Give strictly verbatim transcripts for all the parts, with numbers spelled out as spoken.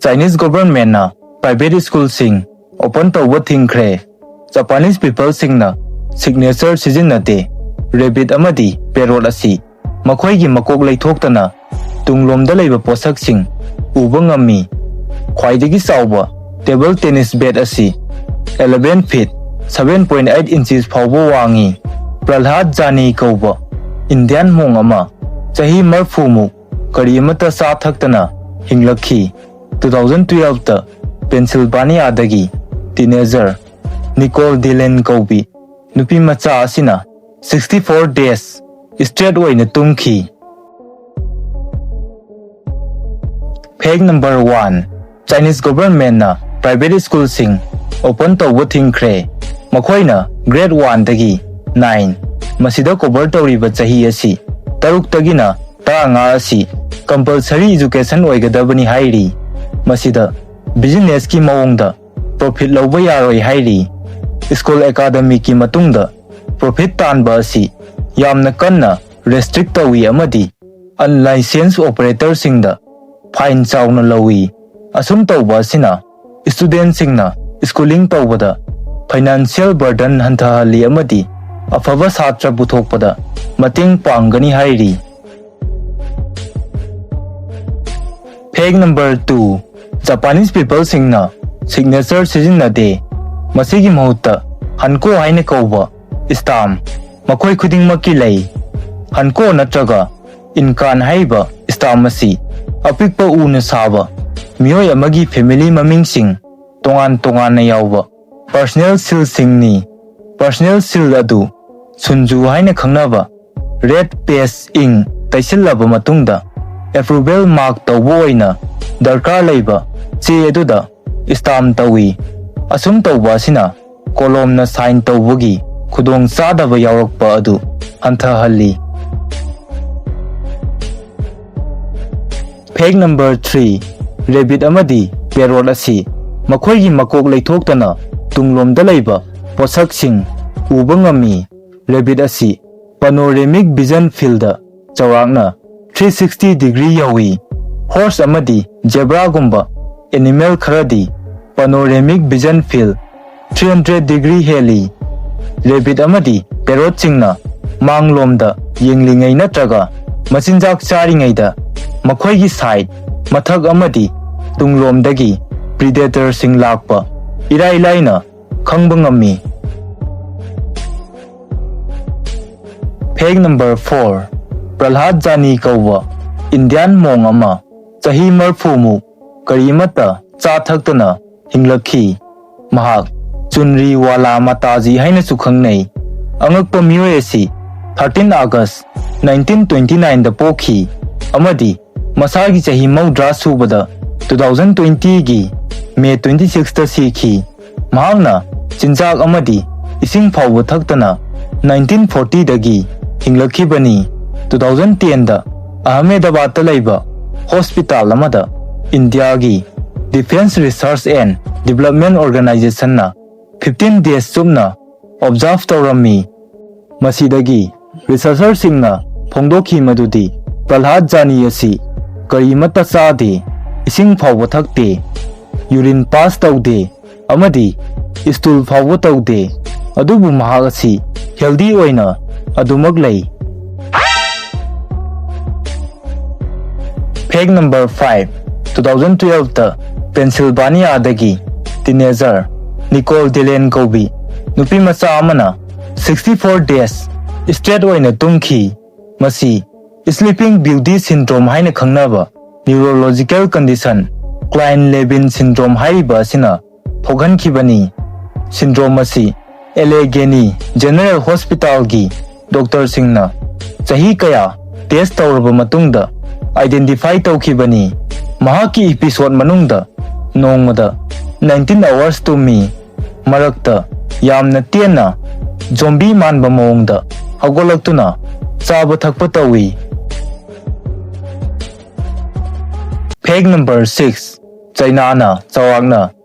Chinese governmentꯅ private schoolꯁꯤꯡ open ꯇꯧꯕ ꯊꯤꯡꯈ꯭ꯔꯦ꯫ Japanese peopleꯁꯤꯡꯅ signature ꯁꯤꯖꯤꯟꯅꯗꯦ꯫ Rabbit ꯑꯃꯗꯤ parrot ꯑꯁꯤ ꯃꯈꯣꯏꯒꯤ ꯃꯀꯣꯛ ꯂꯩꯊꯣꯛꯇꯅ ꯇꯨꯡꯂꯣꯝꯗ ꯂꯩꯕ ꯄꯣꯠꯁꯛꯁꯤꯡ ꯎꯕ ꯉꯝꯃꯤ꯫ ꯈ꯭ꯋꯥꯏꯗꯒꯤ ꯆꯥꯎꯕ table tennis bat ꯑꯁꯤ eleven feet, seven point eight inches ꯐꯥꯎꯕ ꯋꯥꯡꯉꯤ꯫ ꯄ꯭ꯔꯜꯍꯥꯗ ꯖꯥꯅꯤ ꯀꯧꯕ Indian monk ꯑꯃ ꯆꯍꯤ ꯃꯔꯐꯨꯃꯨꯛ ꯀꯔꯤ ꯑꯃꯠꯇ ꯆꯥ ꯊꯛꯇꯅ ꯍꯤꯡꯂꯛꯈꯤ꯫ Two thousand twelveꯇ ꯄꯦꯟꯁꯤꯜꯚꯥꯅꯤꯌꯥꯗꯒꯤ teenager ꯅꯤꯀꯣꯜ ꯗꯤꯂꯦꯟ ꯀꯧꯕꯤ ꯅꯨꯄꯤ ꯃꯆꯥ ꯑꯁꯤꯅ sixty four days straight ꯑꯣꯏꯅ ꯇꯨꯝꯈꯤ꯫ Fact number one, Chinese governmentꯅ private schoolꯁꯤꯡ open ꯇꯧꯕ ꯊꯤꯡꯈ꯭ꯔꯦ꯫ ꯃꯈꯣꯏꯅ grade oneꯗꯒꯤ nine, ꯃꯁꯤꯗ cover ꯇꯧꯔꯤꯕ ꯆꯍꯤ ꯑꯁꯤ ꯇꯔꯨꯛꯇꯒꯤꯅ ꯇꯔꯥꯃꯉꯥ ꯑꯁꯤ compulsory education ꯑꯣꯏꯒꯗꯕꯅꯤ ꯍꯥꯏꯔꯤ꯫ ꯃꯁꯤꯗ businessꯀꯤ ꯃꯑꯣꯡꯗ profit ꯂꯧꯕ ꯌꯥꯔꯣꯏ ꯍꯥꯏꯔꯤ꯫ School academicꯀꯤ ꯃꯇꯨꯡꯗ profit ꯇꯥꯟꯕ ꯑꯁꯤ ꯌꯥꯝꯅ ꯀꯟꯅ restrict ꯇꯧꯏ ꯑꯃꯗꯤ unlicensed operatorꯁꯤꯡꯗ fine ꯆꯥꯎꯅ ꯂꯧꯏ꯫ ꯑꯁꯨꯝ ꯇꯧꯕ ꯑꯁꯤꯅ studentꯁꯤꯡꯅ schooling ꯇꯧꯕꯗ financial burden ꯍꯟꯊꯍꯜꯂꯤ ꯑꯃꯗꯤ ꯑꯐꯕ ꯁꯥꯇ꯭ꯔ ꯄꯨꯊꯣꯛꯄꯗ ꯃꯇꯦꯡ ꯄꯥꯡꯒꯅꯤ ꯍꯥꯏꯔꯤ꯫ Fact number two, Japanese peopleꯁꯤꯡꯅ signature ꯁꯤꯖꯤꯟꯅꯗꯦ꯫ ꯃꯁꯤꯒꯤ ꯃꯍꯨꯠꯇ ꯍꯟꯀꯣ ꯍꯥꯏꯅ ꯀꯧꯕ stamp ꯃꯈꯣꯏ ꯈꯨꯗꯤꯡꯃꯛꯀꯤ ꯂꯩ꯫ ꯍꯟꯀꯣ ꯅꯠꯇ꯭ꯔꯒ inkan ꯍꯥꯏꯔꯤꯕ stamp ꯑꯁꯤ ꯑꯄꯤꯛꯄ ꯎꯅ ꯁꯥꯕ ꯃꯤꯑꯣꯏ ꯑꯃꯒꯤ family ꯃꯃꯤꯡꯁꯤꯡ ꯇꯣꯉꯥꯟ ꯇꯣꯉꯥꯟꯅ ꯌꯥꯎꯕ personal sealꯁꯤꯡꯅꯤ꯫ Personal seal ꯑꯗꯨ ꯁꯨꯟꯖꯨ ꯍꯥꯏꯅ ꯈꯪꯅꯕ red paste ink ꯇꯩꯁꯤꯜꯂꯕ ꯃꯇꯨꯡꯗ approval mark ꯇꯧꯕ ꯑꯣꯏꯅ ꯗꯔꯀꯥꯔ ꯂꯩꯕ ꯆꯦ ꯑꯗꯨꯗ stamp ꯇꯧꯏ꯫ ꯑꯁꯨꯝ ꯇꯧꯕ ꯑꯁꯤꯅ ꯀꯣꯂꯣꯝꯅ sign ꯇꯧꯕꯒꯤ ꯈꯨꯗꯣꯡꯆꯥꯗꯕ ꯌꯥꯎꯔꯛꯄ ꯑꯗꯨ ꯍꯟꯊꯍꯜꯂꯤ꯫ Fact number three, rabbit ꯑꯃꯗꯤ parrot ꯑꯁꯤ ꯃꯈꯣꯏꯒꯤ ꯃꯀꯣꯛ ꯂꯩꯊꯣꯛꯇꯅ ꯇꯨꯡꯂꯣꯝꯗ ꯂꯩꯕ ꯄꯣꯠꯁꯛꯁꯤꯡ ꯎꯕ ꯉꯝꯃꯤ꯫ Rabbit ꯑꯁꯤ panoramic vision fieldꯗ ꯆꯥꯎꯔꯥꯛꯅ three sixty degree ꯌꯧꯏ꯫ Horse ꯑꯃꯗꯤ zebraꯒꯨꯝꯕ ꯑꯦꯅꯤꯃꯦꯜ ꯈꯔꯗꯤ panoramic vision field three hundred degree ꯍꯦꯜꯂꯤ꯫ ꯔꯦꯕꯤꯠ ꯑꯃꯗꯤ ꯄꯦꯔꯣꯠꯁꯤꯡꯅ ꯃꯥꯡꯂꯣꯝꯗ ꯌꯦꯡꯂꯤꯉꯩ ꯅꯠꯇ꯭ꯔꯒ ꯃꯆꯤꯟꯖꯥꯛ ꯆꯥꯔꯤꯉꯩꯗ ꯃꯈꯣꯏꯒꯤ ꯁꯥꯏꯠ, ꯃꯊꯛ ꯑꯃꯗꯤ ꯇꯨꯡꯂꯣꯝꯗꯒꯤ ꯄ꯭ꯔꯤꯗꯦꯇꯔꯁꯤꯡ ꯂꯥꯛꯄ ꯏꯔꯥꯏ ꯂꯥꯏꯅ ꯈꯪꯕ ꯉꯝꯃꯤ꯫ ꯐꯦꯛ ꯅꯝꯕꯔ ꯐꯣꯔ, ꯄ꯭ꯔꯜꯍꯥꯗ ꯖꯥꯅꯤ ꯀꯧꯕ ꯏꯟꯗꯤꯌꯥꯟ ꯃꯣꯡ ꯑꯃ ꯆꯍꯤ ꯃꯔꯐꯨꯃꯨꯛ ꯀꯔꯤꯃꯠꯇ ꯆꯥ ꯊꯛꯇꯅ ꯍꯤꯡꯂꯛꯈꯤ꯫ ꯃꯍꯥꯛ ꯆꯨꯟꯔꯤ ꯋꯥꯂꯥ ꯃꯥꯇꯥꯖꯤ ꯍꯥꯏꯅꯁꯨ ꯈꯪꯅꯩ꯫ ꯑꯉꯛꯄ ꯃꯤꯑꯣꯏ ꯑꯁꯤ thirteen August nineteen twenty nineꯗ ꯄꯣꯛꯈꯤ ꯑꯃꯗꯤ ꯃꯁꯥꯒꯤ ꯆꯍꯤ ꯃꯧꯗ꯭ꯔꯥ ꯁꯨꯕꯗ two thousand twentyꯒꯤ May twenty sixꯇ ꯁꯤꯈꯤ꯫ ꯃꯍꯥꯛꯅ ꯆꯤꯟꯖꯥꯛ ꯑꯃꯗꯤ ꯏꯁꯤꯡ ꯐꯥꯎꯕ ꯊꯛꯇꯅ nineteen fortyꯗꯒꯤ ꯍꯤꯡꯂꯛꯈꯤꯕꯅꯤ꯫ Two thousand tenꯗ ꯑꯍꯃꯦꯗꯕꯥꯗꯇ ꯂꯩꯕ ꯍꯣꯁꯄꯤꯇꯥꯜ ꯑꯃꯗ ꯏꯟꯗꯤꯌꯥꯒꯤ Defence Research and Development Organizationꯅ fifteen days ꯆꯨꯞꯅ ꯑꯣꯕꯖꯥꯔꯚ ꯇꯧꯔꯝꯃꯤ꯫ ꯃꯁꯤꯗꯒꯤ ꯔꯤꯁꯔꯆꯔꯁꯤꯡꯅ ꯐꯣꯡꯗꯣꯛꯈꯤ ꯃꯗꯨꯗꯤ ꯄ꯭ꯔꯜꯍꯥꯗ ꯖꯥꯅꯤ ꯑꯁꯤ ꯀꯔꯤꯃꯠꯇ ꯆꯥꯗꯦ, ꯏꯁꯤꯡ ꯐꯥꯎꯕ ꯊꯛꯇꯦ, ꯌꯨꯔꯤꯟ ꯄꯥꯁ ꯇꯧꯗꯦ ꯑꯃꯗꯤ ꯁ꯭ꯇꯨꯜ ꯐꯥꯎꯕ ꯇꯧꯗꯦ꯫ ꯑꯗꯨꯕꯨ ꯃꯍꯥꯛ ꯑꯁꯤ ꯍꯦꯜꯗꯤ ꯑꯣꯏꯅ ꯑꯗꯨꯃꯛ ꯂꯩ꯫ Fact number five, two thousand twelveꯇ ꯄꯦꯟꯁꯤꯜꯚꯥꯅꯤꯌꯥꯗꯒꯤ ꯇꯤꯅꯦꯖꯔ ꯅꯤꯀꯣꯜ ꯗꯤꯂꯦꯟ ꯀꯧꯕꯤ ꯅꯨꯄꯤ ꯃꯆꯥ ꯑꯃꯅ sixty four days straight ꯑꯣꯏꯅ ꯇꯨꯝꯈꯤ꯫ ꯃꯁꯤ Sleeping Beauty Syndrome ꯍꯥꯏꯅ ꯈꯪꯅꯕ neurological condition Kleine-Levin syndrome ꯍꯥꯏꯔꯤꯕ ꯑꯁꯤꯅ ꯊꯣꯛꯍꯟꯈꯤꯕꯅꯤ꯫ ꯁꯤꯟꯗ꯭ꯔꯣꯝ ꯑꯁꯤ ꯑꯦꯂꯦꯒꯦꯅꯤ ꯖꯦꯅꯔꯦꯜ ꯍꯣꯁꯄꯤꯇꯥꯜꯒꯤ ꯗꯣꯛꯇꯔꯁꯤꯡꯅ ꯆꯍꯤ ꯀꯌꯥ ꯇꯦꯁ ꯇꯧꯔꯕ ꯃꯇꯨꯡꯗ ꯑꯥꯏꯗꯦꯟꯇꯤꯐꯥꯏ ꯇꯧꯈꯤꯕꯅꯤ꯫ ꯃꯍꯥꯛꯀꯤ ꯏꯄꯤꯁꯣꯗ ꯃꯅꯨꯡꯗ ꯅꯣꯡꯃꯗ nineteen hours ꯇꯨꯝꯃꯤ꯫ ꯃꯔꯛꯇ ꯌꯥꯝꯅ ꯇꯦꯟꯅ ꯖꯣꯝꯕꯤ ꯃꯥꯟꯕ ꯃꯑꯣꯡꯗ ꯍꯧꯒꯠꯂꯛꯇꯨꯅ ꯆꯥꯕ ꯊꯛꯄ ꯇꯧꯏ꯫ ꯐꯦꯛ ꯅꯝꯕꯔ ꯁꯤꯛꯁ, ꯆꯩꯅꯥꯅ ꯆꯥꯎꯔꯥꯛꯅ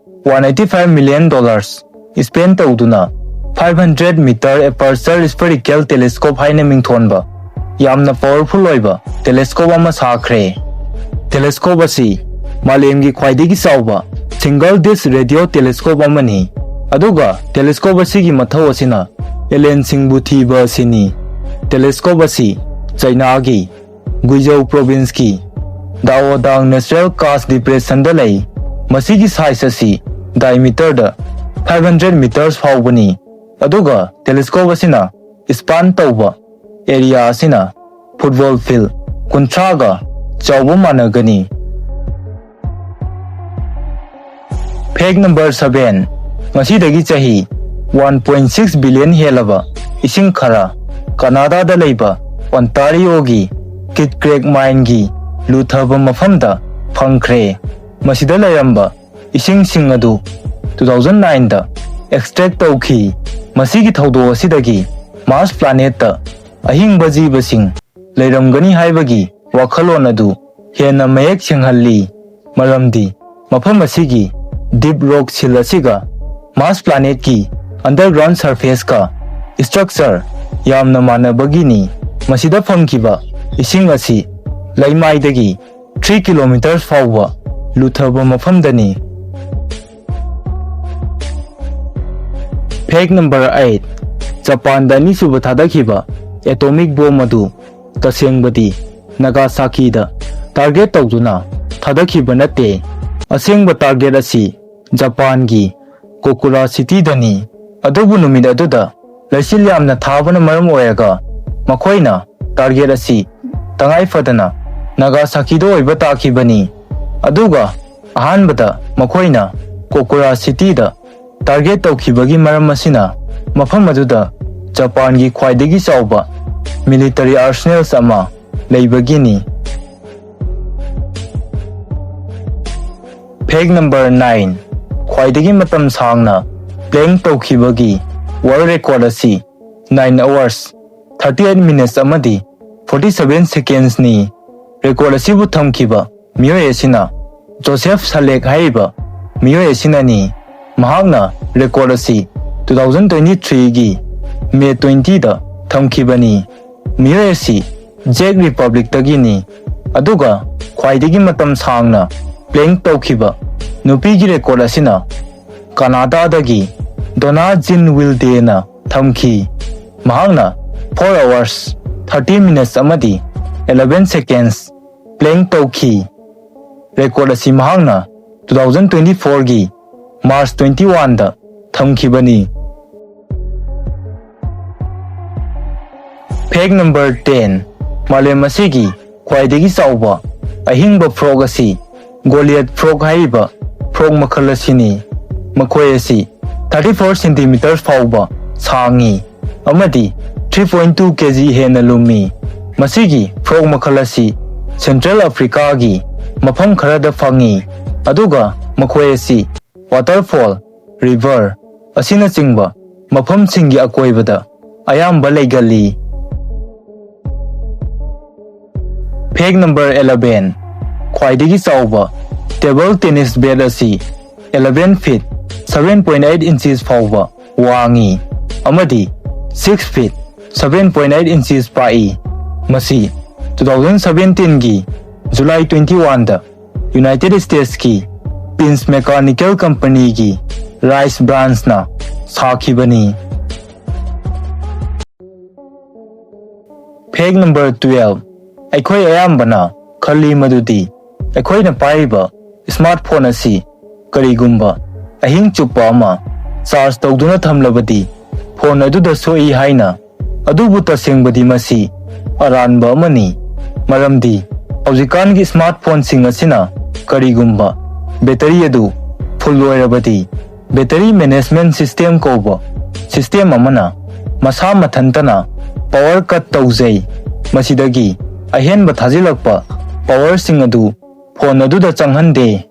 one eighty five million dollars spend ꯇꯧꯗꯨꯅ five hundred meter aperture spherical telescope ꯍꯥꯏꯅ ꯃꯤꯡꯊꯣꯟꯕ ꯌꯥꯝꯅ ꯄꯥꯋꯔꯐꯨꯜ ꯑꯣꯏꯕ ꯇꯦꯂꯦꯁꯀꯣꯞ ꯑꯃ ꯁꯥꯈ꯭ꯔꯦ꯫ ꯇꯦꯂꯦꯁꯀꯣꯞ ꯑꯁꯤ ꯃꯥꯂꯦꯝꯒꯤ ꯈ꯭ꯋꯥꯏꯗꯒꯤ ꯆꯥꯎꯕ single dish radio telescope ꯑꯃꯅꯤ꯫ ꯑꯗꯨꯒ telescope ꯑꯁꯤꯒꯤ ꯃꯊꯧ ꯑꯁꯤꯅ alienꯁꯤꯡꯕꯨ ꯊꯤꯕ ꯑꯁꯤꯅꯤ꯫ Telescope ꯑꯁꯤ ꯆꯩꯅꯥꯒꯤ ꯒꯨꯏꯖꯧ provinceꯀꯤ ꯗꯥꯑꯣꯗꯥꯡ natural karst depressionꯗ ꯂꯩ꯫ ꯃꯁꯤꯒꯤ size ꯑꯁꯤ diameterꯗ five hundred meters ꯐꯥꯎꯕꯅꯤ꯫ ꯑꯗꯨꯒ telescope ꯑꯁꯤꯅ span ꯇꯧꯕ area ꯑꯁꯤꯅ football field ꯀꯨꯟꯊ꯭ꯔꯥꯒ ꯆꯥꯎꯕ ꯃꯥꯟꯅꯒꯅꯤ꯫ Fact number seven, ꯉꯁꯤꯗꯒꯤ ꯆꯍꯤ one point six billion ꯍꯦꯜꯂꯕ ꯏꯁꯤꯡ ꯈꯔ ꯀꯅꯥꯗꯥꯗ ꯂꯩꯕ Ontarioꯒꯤ Kitkirk Mineꯒꯤ ꯂꯨꯊꯕ ꯃꯐꯝꯗ ꯐꯪꯈ꯭ꯔꯦ꯫ ꯃꯁꯤꯗ ꯂꯩꯔꯝꯕ ꯏꯁꯤꯡꯁꯤꯡ ꯑꯗꯨ two thousand nineꯗ extract ꯇꯧꯈꯤ꯫ ꯃꯁꯤꯒꯤ ꯊꯧꯗꯣꯛ ꯑꯁꯤꯗꯒꯤ Mars planetꯇ ꯑꯍꯤꯡꯕ ꯖꯤꯕꯁꯤꯡ ꯂꯩꯔꯝꯒꯅꯤ ꯍꯥꯏꯕꯒꯤ ꯋꯥꯈꯜꯂꯣꯟ ꯑꯗꯨ ꯍꯦꯟꯅ ꯃꯌꯦꯛ ꯁꯦꯡꯍꯜꯂꯤ, ꯃꯔꯝꯗꯤ ꯃꯐꯝ ꯑꯁꯤꯒꯤ deep rock seal ꯑꯁꯤꯒ Mars planetꯀꯤ underground surfaceꯀ structure ꯌꯥꯝꯅ ꯃꯥꯟꯅꯕꯒꯤꯅꯤ꯫ ꯃꯁꯤꯗ ꯐꯪꯈꯤꯕ ꯏꯁꯤꯡ ꯑꯁꯤ ꯂꯩꯃꯥꯏꯗꯒꯤ three kilometers ꯐꯥꯎꯕ ꯂꯨꯊꯕ ꯃꯐꯝꯗꯅꯤ꯫ Fact number eight, ꯖꯄꯥꯟꯗ ꯑꯅꯤꯁꯨꯕ ꯊꯥꯗꯈꯤꯕ atomic bomb ꯑꯗꯨ ꯇꯁꯦꯡꯕꯗꯤ ꯅꯥꯒꯥꯁꯥꯀꯤꯗ target ꯇꯧꯗꯨꯅ ꯊꯥꯗꯈꯤꯕ ꯅꯠꯇꯦ꯫ ꯑꯁꯦꯡꯕ target ꯑꯁꯤ ꯖꯄꯥꯟꯒꯤ ꯀꯣꯀꯨꯔꯥ cityꯗꯅꯤ꯫ ꯑꯗꯨꯕꯨ ꯅꯨꯃꯤꯠ ꯑꯗꯨꯗ ꯂꯩꯆꯤꯜ ꯌꯥꯝꯅ ꯊꯥꯕꯅ ꯃꯔꯝ ꯑꯣꯏꯔꯒ ꯃꯈꯣꯏꯅ target ꯑꯁꯤ ꯇꯉꯥꯏ ꯐꯗꯅ ꯅꯥꯒꯥꯁꯥꯀꯤꯗ ꯑꯣꯏꯕ ꯇꯥꯈꯤꯕꯅꯤ꯫ ꯑꯗꯨꯒ ꯑꯍꯥꯟꯕꯗ ꯃꯈꯣꯏꯅ ꯀꯣꯀꯨꯔꯥ cityꯗ target ꯇꯧꯈꯤꯕꯒꯤ ꯃꯔꯝ ꯑꯁꯤꯅ ꯃꯐꯝ ꯑꯗꯨꯗ ꯖꯄꯥꯟꯒꯤ ꯈ꯭ꯋꯥꯏꯗꯒꯤ ꯆꯥꯎꯕ military arsenals ꯑꯃ ꯂꯩꯕꯒꯤꯅꯤ꯫ Fact number nine, ꯈ꯭ꯋꯥꯏꯗꯒꯤ ꯃꯇꯝ ꯁꯥꯡꯅ plank ꯇꯧꯈꯤꯕꯒꯤ world record ꯑꯁꯤ nine hours, thirty eight minutes ꯑꯃꯗꯤ forty seven secondsꯅꯤ꯫ Record ꯑꯁꯤꯕꯨ ꯊꯝꯈꯤꯕ ꯃꯤꯑꯣꯏ ꯑꯁꯤꯅ ꯖꯣꯁꯦꯐ ꯁꯂꯦꯛ ꯍꯥꯏꯔꯤꯕ ꯃꯤꯑꯣꯏ ꯑꯁꯤꯅꯅꯤ꯫ ꯃꯍꯥꯛꯅ record ꯑꯁꯤ two thousand twenty threeꯒꯤ May twentyꯗ ꯊꯝꯈꯤꯕꯅꯤ꯫ ꯃꯤꯑꯣꯏ ꯑꯁꯤ Czech Republicꯇꯒꯤꯅꯤ, ꯑꯗꯨꯒ ꯈ꯭ꯋꯥꯏꯗꯒꯤ ꯃꯇꯝ ꯁꯥꯡꯅ ꯄ꯭ꯂꯦꯡ ꯇꯧꯈꯤꯕ ꯅꯨꯄꯤꯒꯤ ꯔꯦꯀꯣꯔꯗ ꯑꯁꯤꯅ ꯀꯅꯥꯗꯥꯗꯒꯤ ꯗꯣꯅꯥ ꯖꯤꯟ ꯋꯤꯜꯗꯦꯅ ꯊꯝꯈꯤ꯫ ꯃꯍꯥꯛꯅ four hours, thirty minutes ꯑꯃꯗꯤ eleven seconds ꯄ꯭ꯂꯦꯡ ꯇꯧꯈꯤ꯫ ꯔꯦꯀꯣꯔꯗ ꯑꯁꯤ ꯃꯍꯥꯛꯅ two thousand twenty fourꯒꯤ March twenty oneꯗ ꯊꯝꯈꯤꯕꯅꯤ꯫ Fact number ten, ꯃꯥꯂꯦꯝ ꯑꯁꯤꯒꯤ ꯈ꯭ꯋꯥꯏꯗꯒꯤ ꯆꯥꯎꯕ ꯑꯍꯤꯡꯕ ꯐ꯭ꯔꯣꯛ ꯑꯁꯤ ꯒꯣꯂꯤꯌꯠ ꯐ꯭ꯔꯣꯛ ꯍꯥꯏꯔꯤꯕ ꯐ꯭ꯔꯣꯛ ꯃꯈꯜ ꯑꯁꯤꯅꯤ꯫ ꯃꯈꯣꯏ ꯑꯁꯤ thirty four centimeters ꯐꯥꯎꯕ ꯁꯥꯡꯉꯤ ꯑꯃꯗꯤ three point two kg ꯍꯦꯟꯅ ꯂꯨꯝꯃꯤ꯫ ꯃꯁꯤꯒꯤ ꯐ꯭ꯔꯣꯛ ꯃꯈꯜ ꯑꯁꯤ ꯁꯦꯟꯇ꯭ꯔꯦꯜ ꯑꯐ꯭ꯔꯤꯀꯥꯒꯤ ꯃꯐꯝ ꯈꯔꯗ ꯐꯪꯉꯤ, ꯑꯗꯨꯒ ꯃꯈꯣꯏ ꯑꯁꯤ ꯋꯥꯇꯔꯐꯣꯜ, ꯔꯤꯚꯔ ꯑꯁꯤꯅꯆꯤꯡꯕ ꯃꯐꯝꯁꯤꯡꯒꯤ ꯑꯀꯣꯏꯕꯗ ꯑꯌꯥꯝꯕ ꯂꯩꯒꯜꯂꯤ꯫ Fact number eleven, ꯈ꯭ꯋꯥꯏꯗꯒꯤ ꯆꯥꯎꯕ ꯇꯦꯕꯜ ꯇꯦꯅꯤꯁ ꯕꯦꯠ ꯑꯁꯤ eleven feet seven point eight inches ꯐꯥꯎꯕ ꯋꯥꯡꯉꯤ ꯑꯃꯗꯤ six feet seven point eight inches ꯄꯥꯛꯏ꯫ ꯃꯁꯤ two thousand seventeenꯒꯤ July twenty oneꯗ United Statesꯀꯤ ꯄꯤꯟꯁ ꯃꯦꯀꯥꯅꯤꯀꯦꯜ ꯀꯝꯄꯅꯤꯒꯤ ꯔꯥꯏꯁ ꯕ꯭ꯔꯥꯟꯁꯅ ꯁꯥꯈꯤꯕꯅꯤ꯫ Fact number twelve, ꯑꯩꯈꯣꯏ ꯑꯌꯥꯝꯕꯅ ꯈꯜꯂꯤ ꯃꯗꯨꯗꯤ ꯑꯩꯈꯣꯏꯅ ꯄꯥꯏꯔꯤꯕ ꯁ꯭ꯃꯥꯔꯠꯐꯣꯟ ꯑꯁꯤ ꯀꯔꯤꯒꯨꯝꯕ ꯑꯍꯤꯡ ꯆꯨꯞꯄ ꯑꯃ ꯆꯥꯔꯖ ꯇꯧꯗꯨꯅ ꯊꯝꯂꯕꯗꯤ ꯐꯣꯟ ꯑꯗꯨꯗ ꯁꯣꯛꯏ ꯍꯥꯏꯅ꯫ ꯑꯗꯨꯕꯨ ꯇꯁꯦꯡꯕꯗꯤ ꯃꯁꯤ ꯑꯔꯥꯟꯕ ꯑꯃꯅꯤ, ꯃꯔꯝꯗꯤ ꯍꯧꯖꯤꯛꯀꯥꯟꯒꯤ ꯁ꯭ꯃꯥꯔꯠꯐꯣꯟꯁꯤꯡ ꯑꯁꯤꯅ ꯀꯔꯤꯒꯨꯝꯕ ꯕꯦꯇꯔꯤ ꯑꯗꯨ ꯐꯨꯜ ꯑꯣꯏꯔꯕꯗꯤ, ꯕꯦꯇꯔꯤ ꯃꯦꯅꯦꯖꯃꯦꯟ ꯁꯤꯁꯇꯦꯝ ꯀꯧꯕ ꯁꯤꯁꯇꯦꯝ ꯑꯃꯅ ꯃꯁꯥ ꯃꯊꯟꯇꯅ ꯄꯥꯋꯔ ꯀꯠ ꯇꯧꯖꯩ꯫ ꯃꯁꯤꯗꯒꯤ ꯑꯍꯦꯟꯕ ꯊꯥꯖꯤꯜꯂꯛꯄ ꯄꯥꯋꯔꯁꯤꯡ ꯑꯗꯨ ꯐꯣꯟ ꯑꯗꯨꯗ ꯆꯪꯍꯟꯗꯦ꯫